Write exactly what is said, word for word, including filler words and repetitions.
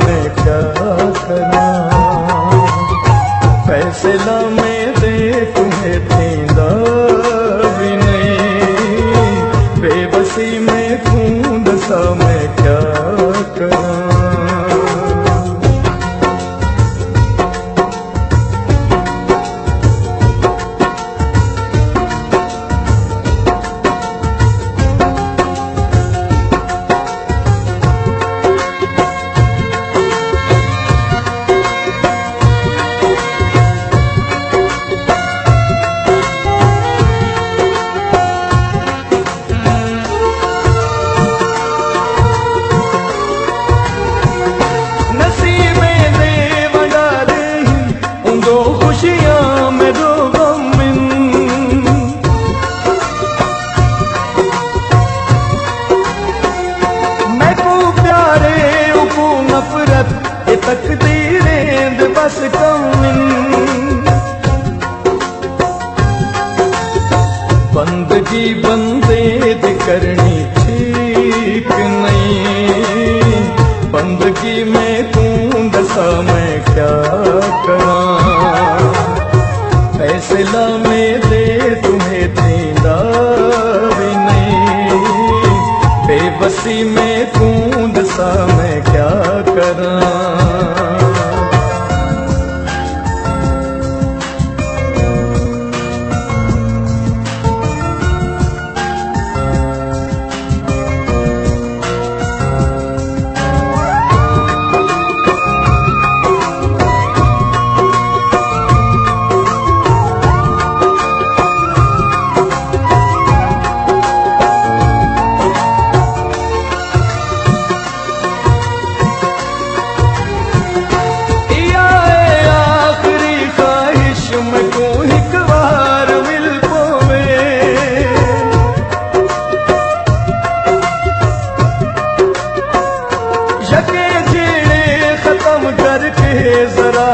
میں کیا کراں؟ فیصلہ میݙے کوں تھیندا وی نئیں، بے بسی میکوں ݙسا میں کیا کراں؟ نصیبیں دے ونڈارے ہی، اوندو خوشیاں میݙو غم ہن۔ میکوں پیارے اوکوں نفرت، اے تقدیریں دے بس کم ہن۔ بندگی بندے دی کرݨی ٹھیک نئیں، بندگی میکوں ݙسا میں کیا کراں؟ فیصلہ میݙے توں تھیندا وی نئیں، بے بسی میکوں ݙسا میں کیا کراں؟ اے آخری خواہش میکوں ہک وار مل پووے۔ یکے جھیڑے ختم کر کے ذرا